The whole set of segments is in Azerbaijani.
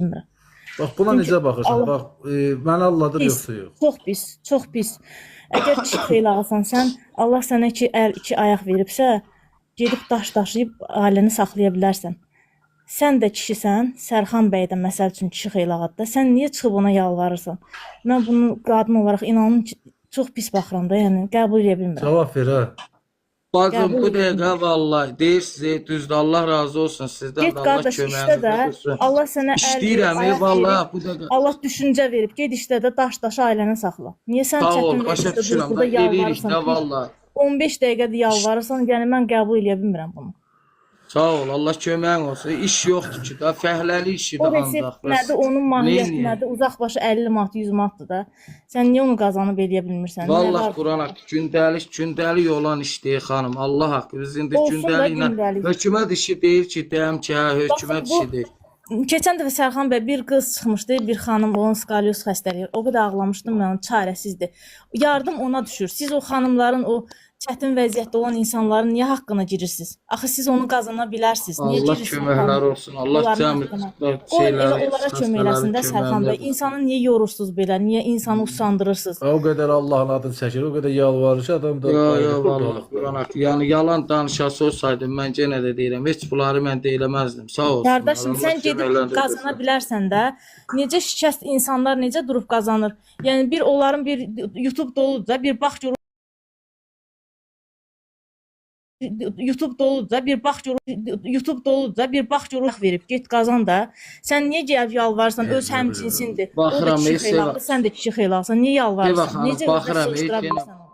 bilmirəm. Bax buna Çünki necə baxırsan? Allah Bax, məni aldadır pis, yoxsa yox? çox pis, çox pis. Əgər kişi xeylasan sən, Allah sənə iki əl, iki ayaq veribsə, gedib daş daşıyıb ailəni saxlaya bilərsən. Sən də kişisən, Sərxan bəy də məsəl üçün kişi xeylağadır da. Sən niyə çıxıb ona yalvarırsan? Mən bunu qadın olaraq inanın ki, çox pis baxıram da, yəni qəbul edə bilmirəm. Cavab ver ha. Bacım Qəbul bu edə dəqiqə bilmirəm. vallahi deyirsiniz, düzdür. Allah razı olsun sizdən Get də Allah qardaş işlə köməyinizdə də, dursun. Allah sənə əl verib, İşləyirəm, ayaq verib, vallahi bu dəqiqə. Allah düşüncə verib. Get işlə də daş daşa ailəni saxla. Niyə sən Sağ ol, çətin başa vəziyyətdə durub düşürəm burada da, eləyirik yalvarırsan? də Bir vallahi. 15 dəqiqədir yalvarırsan, yəni mən qəbul eləyə bilmirəm bunu. Sağ ol, Allah köməyin olsun. İş yoxdur ki, da fəhləli O işidir resept ancaq bəs. nədir, onun mahiyyəti Neyniyək? nədir? Uzaq başı 50 manat, 100 manatdır da. Sən niyə onu qazanıb eləyə bilmirsən? Nə Vallahi var? Quran haqqı gündəlik, gündəlik olan iş deyil xanım. Allah haqqı biz indi Olsun da gündəliklə gündəlik. hökumət işi deyil ki, deyəm ki, hə, Baxın hökumət bu işidir. keçən dəfə Sərxan bəy bir qız çıxmışdı, bir xanım onun skalyoz xəstəliyi. O qədər ağlamışdım mən, onu çarəsizdir. Yardım ona düşür. Siz o xanımların, o çətin vəziyyətdə olan insanların niyə haqqına girirsiniz? Axı siz onu qazana bilərsiniz. Niyə Allah girirsiniz köməklər onların, olsun. Allah onların cəmi haqqına? Qoyun elə şeyləri, onlara kömək eləsin xəstələri də Sərxan köməyində bəy. dursun. İnsanı niyə yorursunuz belə? Niyə insanı usandırırsınız? O qədər Allahın adını çəkir, o qədər yalvarır ki, adam da Yo, yo, bayılır vallahi buradalıqda. Quran haqqı. Yəni yalan danışası olsaydım mən yenə də deyirəm, heç bunları mən deyiləməzdim. Sağ olsunlar. Qardaşım, Allah sən gedib köməklərində qazana dursun. bilərsən də. Necə şikəst insanlar necə durub qazanır? Yəni bir onların bir YouTube doludur da, bir bax gör YouTube doludur da, bir bax gör YouTube doludur da, bir bax gör verib get qazan da. Sən niyə gəlib yalvarırsan? Öz Nə həm bilirəm. cinsindir. O da Baxıram, kişi ey Seva. xeylağı, sən də kişi xeylağısan. Niyə Seva yalvarırsan? xanım, Necə özünə baxıram, ey sığışdıra yenə. bilirsən onu?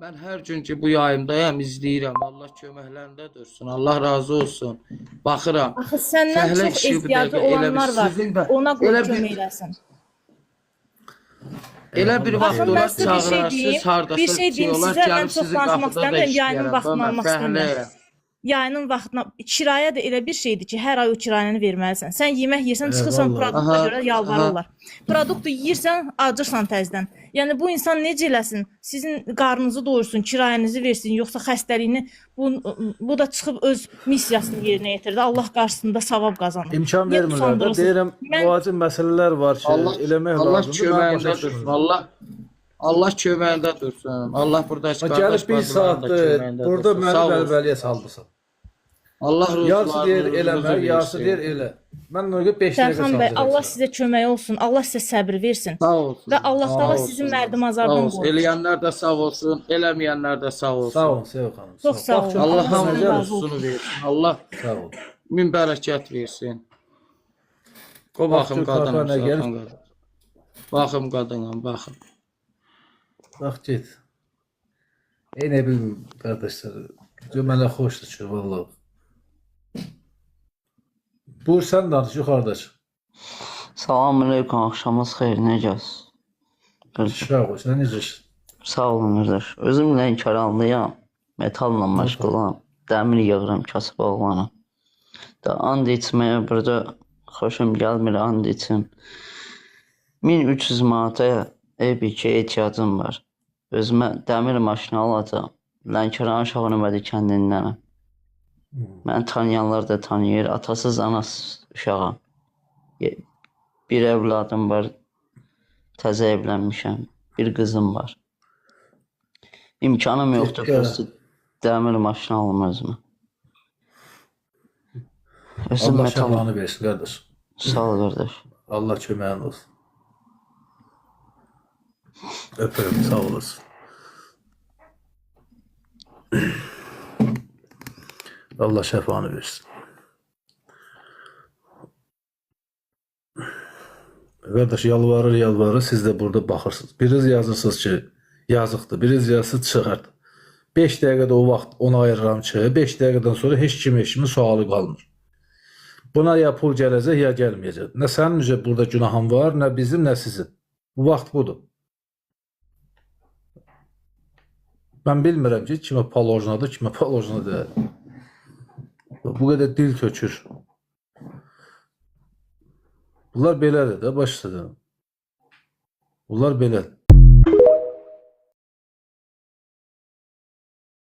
Mən hər gün ki bu yayımdayam, izləyirəm. Allah köməklərində dursun. Allah razı olsun. Baxıram. Axı səndən Fəhlə çox kişi bu ehtiyacı dəqiqə elə bir olanlar var. sizin də Ona qoy elə bir kömək eləsin. elə bir vaxt Baxın mən olar sizə bir şey çağırarsınız, deyim. Bir hardasa şey şey deyim olar, sizə. Mən gəlib çox sizin danışmaq qapıda da istəmirəm. Yayının işləyərəm. vaxtını Mən almaq istəmirəm. fəhləyəm. Yayının vaxtına kirayə də elə bir şeydir ki, hər ay o kirayəni verməlisən. Sən yemək yeyirsən, çıxırsan Vallahi. produkta Aha, görə aha. yalvarırlar. Produktu yeyirsən, acırsan təzədən. Yəni bu insan necə eləsin? Sizin qarnınızı doyursun, kirayənizi versin, yoxsa xəstəliyini bu da çıxıb öz missiyasını yerinə yetirdi. Allah qarşısında savab qazanır. İmkan Niyə vermirlər də. usandırırsınız? Deyirəm, Mən vacib məsələlər var ki, Allah eləmək Allah lazımdır. Mən başa köməyində dursun. düşmürəm. Allah köməyində dursun. Allah burada Ha, qardaş gəlib bir bacıların da saatdır köməyində burada dursun. məni Sağ olsun. vəlvəliyə salmısan. Allah Yarısı deyir ruhlarını eləmə, ruzu yarısı deyir versin. elə. Mən ona görə 5 dəqiqə Sərxan bəy, Allah sancacaqsan. sizə kömək olsun. Allah sizə səbir versin. Sağ olsun. Və Allah Sağ Taala sizi olsunlar. Sağ mərdümazardan olsun. qorusun. Eləyənlər də sağ olsun, eləməyənlər də sağ Sağ olsun. olun Sevil xanım, sağ Çox ol. sağ Bax olun. gör Allah Allah qapıdan sizdən nə hamının gəlir. razı olsun. ruzusunu versin. Allah Sağ ol. min bərəkət versin. Qoy Bax baxım gör qapıdan qadınam, nə gəlir. Sərxan qardaş. Baxım qadınam, baxım. Bax get. Ey nə bilim qardaşlar. Gör mənə xoşdur ki, vallahi. Buyur sən danış yuxarıda çıx. Salam aleyküm, axşamınız xeyir, necəsiz? Qardaş, Şükür olsun. Sən necəsən? sağ olun qardaş. Özüm Lənkəranlıyam, metalla məşğulam, dəmir yığıram, kasıb oğlanam. Da and içməyə burada xoşum gəlmir and içim. 1300 manata ev ki ehtiyacım var. Özümə dəmir maşını alacağam. Lənkəran Uşaq Nümədi kəndindənəm. Məni tanıyanlar da tanıyır. Atasız, anasız uşağam. Bir evladım var. Təzə evlənmişəm. Bir qızım var. İmkanım Get yoxdur, gəl. prosta dəmir maşını alım özümə. Özüm Allah metal. şəfanı versin qardaş. Sağ ol qardaş. Allah köməyin olsun. Öpürüm, sağ olasın. Allah şəfanı versin. Qardaş yalvarır, yalvarır, siz də burada baxırsınız. Biriniz yazırsınız ki, yazıqdır, biriniz yazırsınız çıxart. 5 dəqiqədə o vaxt ona ayırıram ki, 5 dəqiqədən sonra heç kim heç kimin sualı qalmır. Buna ya pul gələcək, ya gəlməyəcək. Nə sənin üzə burada günahın var, nə bizim, nə sizin. Bu vaxt budur. Mən bilmirəm ki, kimə palojnadır, kimə palojna deyil. Bu qədər dil tökür. Bunlar belədir də, başlayın. Bunlar belədir.